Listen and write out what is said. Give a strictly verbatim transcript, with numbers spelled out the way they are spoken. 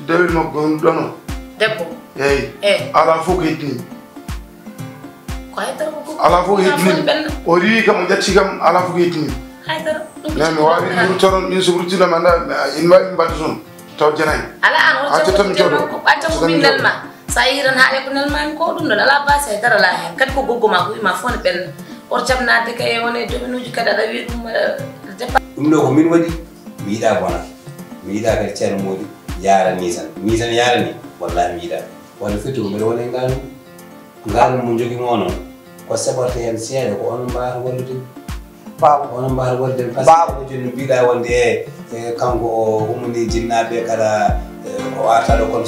Dewel makko on ɗono. Debbo. Eyi. Eyi. Alaa fof ko heddini. Ko haydara ko. Alaa fof ko heddini. O riiwi kam, o ƴatti kam, alaa fof ko heddini. Haydara. Nani waawi ɗum toron ɗin so ɓurtiɗo ma nda ina waawi ɗum mbaɗde toon taw janani. Ala an Acca tan mi coodo. Acca ko min nelma. Sa yi tan haɗe ko nelmami ko ɗum ɗon ala basi haydara la hen kadi ko goggo ma ko wima fof ne ɓenna. Oto jaɓ nadde kay e wone dominuji kadi aɗa wiya ɗum aɗa départ. Ɗum ɗo ko min waɗi. Mi yiɗa bonal. Mi yiɗa kadi ceerno moodi yarani tan. Ni tan yarani. Wallahi mi yiɗa. Walla firti ko mbeɗa woni e nganum. Nganum mo jogimo noon ko seɓorte hen seeɗa ko onon mbawata wallude. Baaba onon mbawata wallude. Baaba joni no mbiɗa wonde e kanko o ummini jinnaɓe kala. O artaɗo kono.